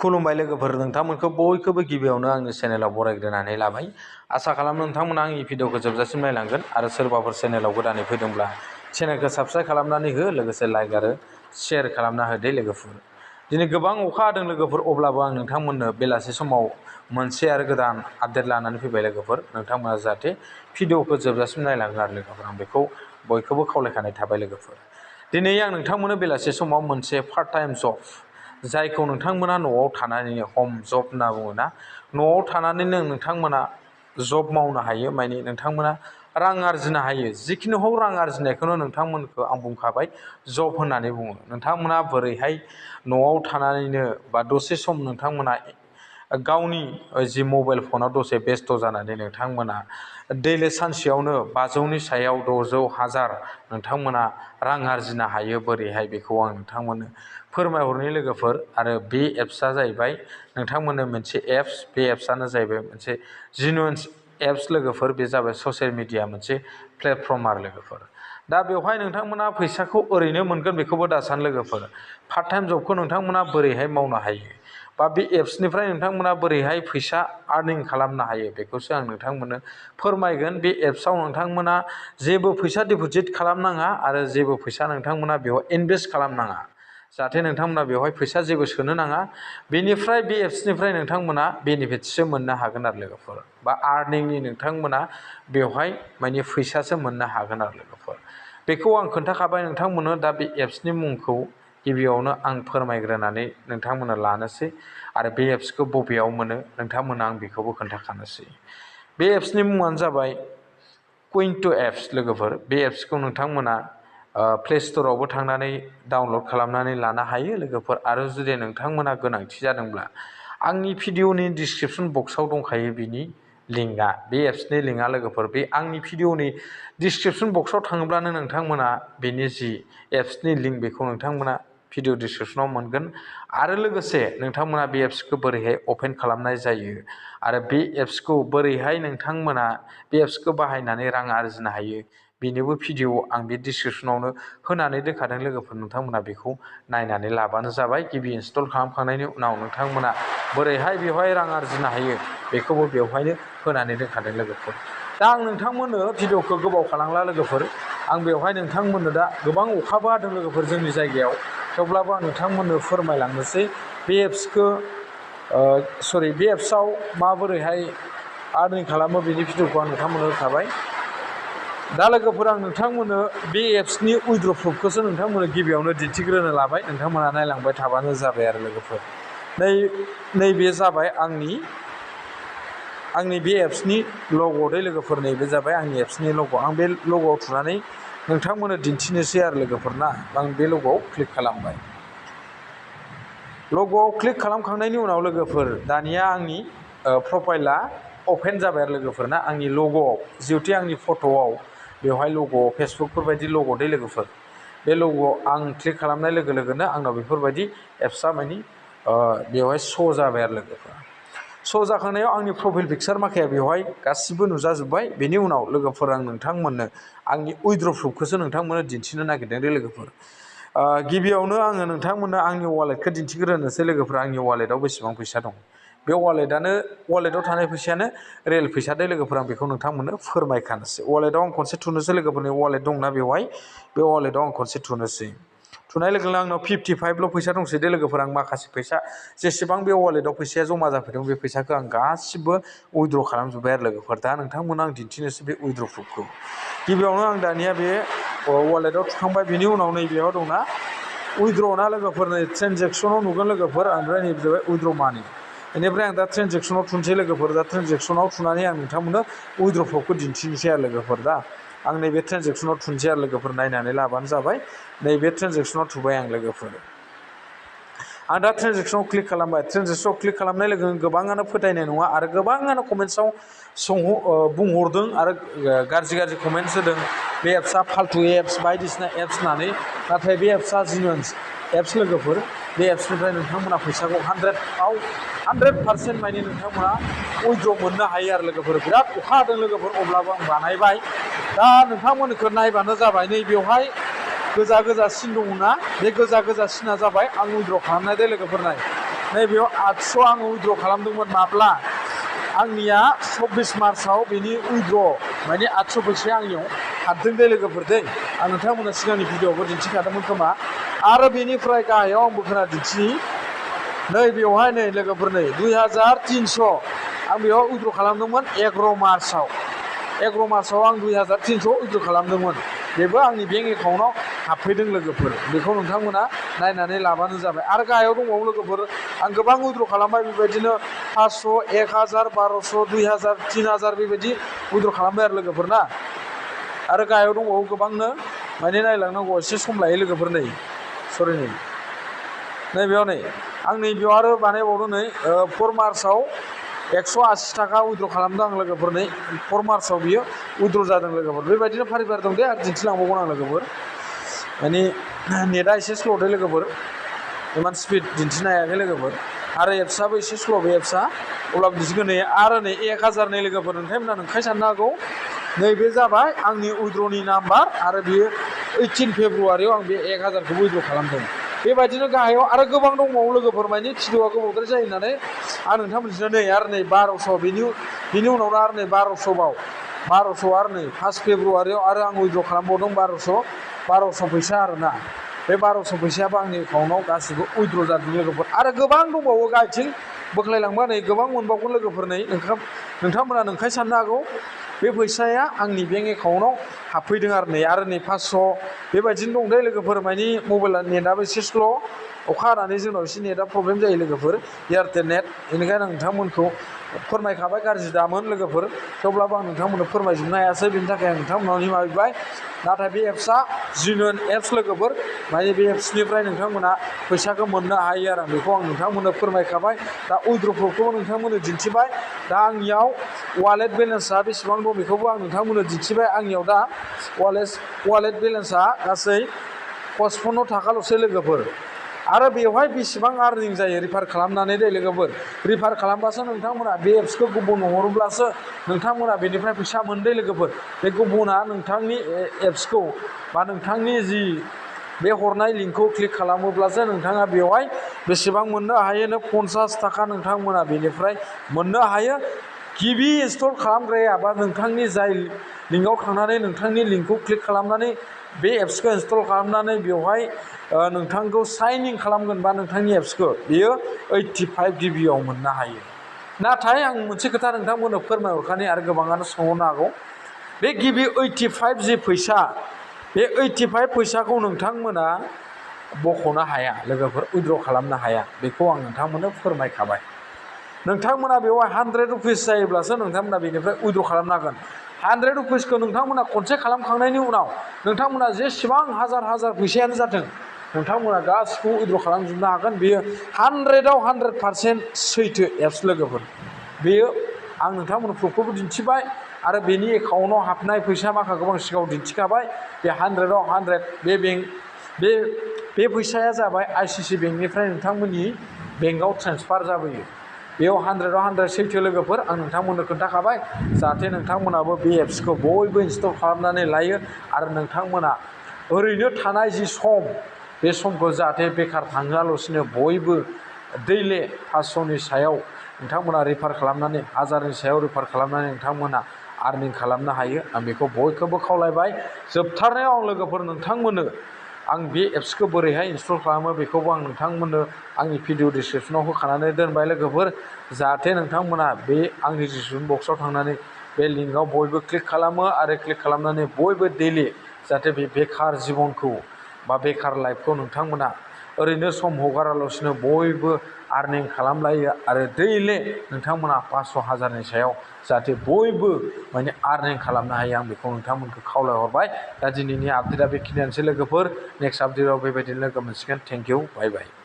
खुलुमबाय लोगोफोर, नोंथांमोनखौ बयखौबो गिबियावनो आंनि चेनेलाव बरायग्रोनानै लाबाय। आसा खालामो नोंथांमोना आंनि भिडिअखौ जोबजासिम नायलांगोन आरो सोरबाफोर चेनेलाव गोदानै फैदोंब्ला चेनेलखौ साबस्क्राइब खालामनानै हो, लोगोसे लाइक आरो शेयार खालामना हो दे लोगोफोर। दिनै गोबां अखा हादों लोगोफोर, अब्लाबो आं नोंथांमोननो बेलासि समाव मोनसे आरो गोदान आपडेट लानानै फैबाय लोगोफोर। नोंथांमोना जाहाथे भिडिअखौ जोबजासिम नायलाङो आरो लोगोफोर, आं बेखौ बयखौबो खावलायखानाय थाबाय लोगोफोर। दिनै आं नोंथांमोननो बेलासि समाव मोनसे पार्ट टाइम जब, जायखौ नोंथांमोना न'आव थानानैनो हम जब होनना बुङोना, न'आव थानानैनो नोंथांमोना जब मावनो हायो, माने नोंथांमोना रां आरजिनो हायो। जिखुनु हक रां आरजिनायखौनो नोंथांमोनखौ आं बुंखाबाय जब होननानै बुङो। नोंथांमोना बोरैहाय न'आव थानानैनो बा दसे सम नोंथांमोना गावनि जि मबाइल फनाव दसे बेस्थ' जानानै नोंथांमोना दैलि सानसेयावनो 500नि सायाव 600, 1000 नोंथांमोना रां आरजिनो हायो बोरैहाय, बेखौ आं नोंथांमोननो फोरमायहरनि लोगोफोर। आरो बे एप्सआ जाहैबाय नोंथांमोननो मोनसे एप्स, बे एप्सआनो जाहैबाय मोनसे जिनुइन एप्स लोगोफोर। बे जाबाय ससियेल मिडिया मोनसे प्लेटफर्म आरो लोगोफोर। दा बेवहाय नोंथांमोना फैसाखौ ओरैनो मोनगोन बेखौबो दासान लोगोफोर। पार्ट टाइम जबखौ नोंथांमोना बोरैहाय मावनो हायो, बा बे एप्सनिफ्राय नोंथांमोना बोरैहाय फैसा आर्निं खालामनो हायो, बेखौसो आं नोंथांमोननो फोरमायगोन। बे एप्सआव नोंथांमोना जेबो फैसा डिप'जिट खालामनाङा आरो जेबो फैसा नोंथांमोना बेवहाय इनभेस्ट खालामनाङा, जाहाथे नोंथांमोना बेवहाय फैसा जेबो सोनो नाङा। बेनिफ्राय बे एप्सनिफ्राय नोंथांमोना बेनिफिटसो मोननो हागोन आरो लोगोफोर, बा आर्निंनि नोंथांमोना बेवहाय माने फैसासो मोननो हागोन आरो लोगोफोर। बेखौ आं खोन्थाखाबाय नोंथांमोननो। दा बे एप्सनि मुंखौ गिबियावनो आं फोरमायग्रोनानै नोंथांमोननो लानोसै, आरो बे एप्सखौ बबेयाव मोनो नोंथांमोना आं बेखौबो खोन्थाखानोसै। बे एप्सनि मुङानो जाबाय कुइन्ट' एप्स लोगोफोर। बे एप्सखौ नोंथांमोना प्ले स्ट'रावबो थांनानै डाउनलड खालामनानै लानो हायो लोगोफोर। आरो जुदि नोंथांमोना गोनांथि जादोंब्ला आंनि भिडिअनि डिसक्रिपसन बक्सआव दंखायो बिनि लिंकआ, बे एप्सनि लिंकआ लोगोफोर। बे आंनि भिडिअनि डिसक्रिपसन बक्सआव थाङोब्लानो नोंथांमोना बेनि जि एप्सनि लिंक बेखौ नोंथांमोना भिडिअ डिसक्रिपसनाव मोनगोन। आरो लोगोसे नोंथांमोना बे एप्सखौ बोरैहाय अपेन खालामनाय जायो, आरो बे एप्सखौ बोरैहाय नोंथांमोना बे एप्सखौ बाहायनानै रां आरजिनो हायो, बेनिबो भिडिअ आं बे डिसक्रिपसनावनो होनानै दोनखादों लोगोफोर। नोंथांमोना बेखौ नायनानै लाबानो जाबाय। गिबि इनस्टल खालामखांनायनि उनाव नोंथांमोना बोरैहाय बेवहाय रां आरजिनो हायो, बेखौबो बेवहायनो होनानै दोनखादों लोगोफोर। दा आं नोंथांमोननो भिडिअखौ गोबाव खालामला लोगोफोर। आं बेवहाय नोंथांमोननो दा गोबां अखाबो हादों लोगोफोर जोंनि जायगायाव, थेवब्लाबो आं नोंथांमोननो फोरमायलांनोसै बे एप्सखौ बे एप्सआव माबोरैहाय आर्निं खालामो बेनि भिडिअखौ आं नोंथांमोननो होखाबाय। दा लोगोफोर आं नोंथांमोननो बे एप्सनि उइद्र' प्रुफखौसो नोंथांमोननो गिबियावनो दिन्थिग्रोनो लाबाय। नोंथांमोना नायलांबाय थाबानो जाबाय आरो लोगोफोर। नैबे जाबाय आंनि बे एप्सनि लग' दै लोगोफोर। नैबे जाबाय आंनि एप्सनि लग'। आं बे लग'आव थुनानै नोंथांमोननो दिन्थिनोसै आरो लोगोफोर ना। आं बे लग'आव क्लिक खालामबाय। लग'आव क्लिक खालामखांनायनि उनाव लोगोफोर दानिया आंनि प्रफाइला अपेन जाबाय आरो लोगोफोर ना। आंनि लग'आव जिहेथु आंनि फट'आव बेवहाय लग'आव फेसबुकफोर बायदि लग' दै लोगोफोर। बे लग'आव आं क्लिक खालामनाय लोगो लोगोनो आंनाव बेफोरबायदि एप्सआ मानि बेवहाय श' जाबाय आरो लोगोफोर। श' जाखांनायाव आंनि प्रफाइल पिकचार माखाया बेवहाय गासिबो नुजाजोब्बाय। बेनि उनाव लोगोफोर आं नोंथांमोननो आंनि उइद्र' प्रुफखौसो नोंथांमोननो दिन्थिनो नागिरदों दे लोगोफोर। गिबियावनो आङो नोंथांमोननो आंनि वालेटखौ दिन्थिग्रोनोसै लोगोफोर। आंनि वालेटाव बेसेबां फैसा दं, बे वालेटाव थानाय फैसायानो रियेल फैसा दे लोगोफोर। आं बेखौ नोंथांमोननो फोरमायखानोसै। वालेटाव आं खनसे थुनोसै लोगोफोरनि वालेट दंना बेवहाय, बे वालेटाव आं खनसे थुनोसै। थुनाय लोगो लोगो आंनाव 55ल' फैसा दंसै दे लोगोफोर। आं माखासे फैसा जेसेबां बे वालेटाव फैसाया जमा जाफैदों, बे फैसाखौ आं गासिबो उइद्र' खालामजोब्बाय आरो लोगोफोर। दा नोंथांमोना आं दिन्थिनोसै बे उइद्र' प्रुफखौ। गिबियावनो आं दानिया बे वालेटाव थुखांबाय। बेनि उनाव नैबेयाव दंना उइद्र' ना लोगोफोर, नै ट्रेनजेक्सनाव नुगोन लोगोफोर। ओमफ्राय नैबे जाबाय उइद्र' मानि। बेनिफ्राय आं दा ट्रेनजेक्सनाव थुनोसै लोगोफोर। दा ट्रेनजेक्सनाव थुनानै आं नोंथांमोननो उइद्र' प्रुफखौ दिन्थिनोसै आरो लोगोफोर। दा आं नैबे ट्रेनजेक्सनाव थुनोसै आरो लोगोफोर। नायनानै लाबानो जाबाय। नैबे ट्रेनजेक्सनाव थुबाय आं लोगोफोर। आं दा ट्रेनजेक्सनाव क्लिक खालामबाय। ट्रेनजेक्सनाव क्लिक खालामनाय लोगो लोगो गोबाङानो फोथायनाय नङा आरो गोबाङानो कमेन्ट्सआव बुंहरदों आरो गाज्रि कमेन्ट्स होदों। बे एप्सआ फाल्तु एप्स, बायदिसिना एप्स होननानै। नाथाय बे एप्सआ जिनुइन एप्स लोगोफोर। बे एप्सनिफ्राय नोंथांमोना फैसाखौ 100% मानि नोंथांमोना उइद्र' मोननो हायो आरो लोगोफोर। बिराद अखा हादों लोगोफोर, अब्लाबो आं बानायबाय। दा नोंथांमोनखौ नायबानो जाबाय। नै बेवहाय गोजा सिन दङ ना, बे गोजा सिना जाबाय आं उइद्र' खालामनाय दे लोगोफोर। नाय नैबेयाव 800 आङो उइद्र' खालामदोंमोन माब्ला आंनिया 24 मार्चआव बेनि उइद्र' माने 800 फैसाया आंनियाव हाबदों दे लोगोफोर दै आं नोंथांमोननो सिगांनि भिडिअ'आवबो दिन्थिखादोंमोन खोमा आरो बेनिफ्राय गाहायाव आंबो खोना दिन्थिनि नै बेवहाय नै लोगोफोर नै 2300 आं बेयाव उइद्र' खालामदोंमोन 11 मार्चआव 11 मार्चआव आं 2300 उइद्र' खालामदोंमोन बेबो आंनि बेंक एकाउन्टआव हाबफैदों लोगोफोर बेखौ नोंथांमोना नायनानै लाबानो जाबाय आरो गाहायाव दंबावो लोगोफोर आं गोबां उइद्र' खालामबाय बेबायदिनो 500 1000 1200 2000 3000 बेबायदि उइद्र' खालामबाय आरो लोगोफोर ना आरो गाहायाव दंबावो गोबांनो माने नायलांनांगौ एसे सम लायो लोगोफोर नै सरि नैबेयाव नै आं नैबेयाव आरो बानायबावदों नै 4 मार्चआव 180 थाखा उइद्र' खालामदों आं लोगोफोर नै 4 मार्चआव बियो उइद्र' जादों लोगोफोर बेबायदिनो फारि फारि दं दे आरो दिन्थिलांबावगोन आं लोगोफोर माने नेटआ एसे स्ल' दे लोगोफोर इमान स्पिड दिन्थिनो हायाखै लोगोफोर आरो एप्सआबो एसे स्ल' बे एप्सआ अब्लाबो दिन्थिगोन नै आरो नै 1000 नै लोगोफोर नोंथांमोना साननो हागौ नैबे जाबाय आंनि उइद्र'नि नाम्बार आरो बेयो 18 फेब्रुवारियाव आं बे 1000खौ उइद्र' खालामदों बेबायदिनो गाहायाव आरो गोबां दंबावो लोगोफोर माने भिडिअआ गोबावद्राय जायो होननानै आं नोंथांमोननो नै आरो नै 1200 बेनि उनावनो आरो नै 1200 आरो नै 1 फेब्रुवारियाव आरो आं उइद्र' खालामबावदों 1200 फैसा आरोना बे 1200 फैसायाबो आंनि एकाउन्टआव गासिबो उइद्र' जादों लोगोफोर आरो गोबां दंबावो गाहायथिं बोख्लायलांबा नै गोबां मोनबावगोन लोगोफोर नै नोंथांमोना साननो हागौ बे फैसाया आंनि बेंक एकाउन्टआव हाबफैदों आरो नै 500 बेबायदिनो दं दे लोगोफोर माने मबाइला नेटआबो एसे स्ल' अखा हानानै जोंनाव एसे नेटआ प्रब्लेम जायो लोगोफोर एयारटेल नेट बेनिखायनो आं नोंथांमोनखौ फोरमायखाबाय गाज्रि दामोन लोगोफोर थेवब्लाबो आं नोंथांमोननो फोरमायजोबनो हायासै बेनि थाखाय आं नोंथांमोनाव निमाहा बिबाय नाथाय बे एप्सआ जिनुइन एप्स लोगोफोर माने बे एप्सनिफ्राय नोंथांमोना फैसाखौ मोननो हायो आरो आं बेखौ आं नोंथांमोननो फोरमायखाबाय दा उइद्र'फोरखौबो नोंथांमोननो दिन्थिबाय दा आंनियाव वालेट बेलेन्सआ बेसेबां दं बेखौबो आं नोंथांमोननो दिन्थिबाय आंनियाव दा वालेट बेलेन्सआ गासै 55 थाखाल'सै लोगोफोर आरो बेवहाय बेसेबां आर्निं जायो रिफार खालामनानै दे लोगोफोर रिफार खालामबासो नोंथांमोना बे एप्सखौ गुबुन हरोब्लासो नोंथांमोना बेनिफ्राय फैसा मोनदे लोगोफोर बे गुबुना नोंथांनि एप्सखौ बा नोंथांनि जि बे हरनाय लिंकखौ क्लिक खालामोब्लासो नोंथाङा बेवहाय बेसेबां मोननो हायो 50 थाखा नोंथांमोना बेनिफ्राय मोननो हायो गिबि इनस्टल खालामग्राया बा नोंथांनि जाय लिंकआव थांनानै नोंथांनि लिंकखौ क्लिक खालामनानै बे एप्सखौ इनस्टल खालामनानै बेवहाय नोंथांखौ साइन इन खालामगोन बा नोंथांनि एप्सखौ बियो 85 गिबियाव मोननो हायो नाथाय आं मोनसे खोथा नोंथांमोननो फोरमायहरखानि आरो गोबाङानो सोंहरनो हागौ बे गिबि 85 जि फैसा बे 85 फैसाखौ नोंथांमोना बख'नो हाया लोगोफोर उइद्र' खालामनो हाया बेखौ आं नोंथांमोननो फोरमायखाबाय नोंथांमोना बेवहाय 100 रुपिस जायोब्लासो नोंथांमोना बेनिफ्राय उइद्र' खालामनो हागोन 100 रुपिसखौ नोंथांमोना खनसे खालामखांनायनि उनाव नोंथांमोना जेसेबां हाजार फैसायानो जाथों नोंथांमोना गासिखौबो उइद्र' खालामजोबनो हागोन बेयो 100आव 100% सैथो एप्स लोगोफोर बेयो आं नोंथांमोननो प्रुफखौबो दिन्थिबाय आरो बेनि एकाउन्टआव हाबनाय फैसा माखाखौ आं सिगाङाव दिन्थिखाबाय बे 100आव 100 बे फैसाया जाबाय आइसिआइसि बेंकनिफ्राय नोंथांमोननि बेंकआव ट्रेन्सफार जाबोयो बेयाव 100आव 100 सैथो लोगोफोर आं नोंथांमोननो खोन्थाखाबाय जाहाथे नोंथांमोनाबो बे एप्सखौ बयबो इनस्टल खालामनानै लायो आरो नोंथांमोना ओरैनो थानाय जि सम बे समखौ जाहाथे बेखार थाङोआल'सिनो बयबो दैले 500नि सायाव नोंथांमोना रिफार खालामनानै 1000नि सायाव रिफार खालामनानै नोंथांमोना आर्निं खालामनो हायो आं बेखौ बयखौबो खावलायबाय जोबथारनायाव आं लोगोफोर नोंथांमोननो आं बे एप्सखौ बोरैहाय इनस्टल खालामो बेखौबो आं नोंथांमोननो आंनि भिडिअ डिसक्रिपसनाव होखानानै दोनबाय लोगोफोर जाहाथे नोंथांमोना बे आंनि डिसक्रिपसन बक्सआव थांनानै बे लिंकआव बयबो क्लिक खालामो आरो क्लिक खालामनानै बयबो दैलि जाहाथे बे बेखार जिबनखौ बा बेखार लाइफखौ नोंथांमोना ओरैनो सम हगारालासिनो बयबो आर्निं खालामलायो आरो दैलि नोंथांमोना 500 1000नि सायाव जाहाथे बयबो माने आर्निं खालामनो हायो आं बेखौ नोंथांमोनखौ खावलायहरबाय दा दिनैनि आपडेटआ बेखिनियानोसै लोगोफोर नेक्स्ट आपडेटआव बेबायदिनो लोगो मोनसिगोन थेंक इउ बाय बाय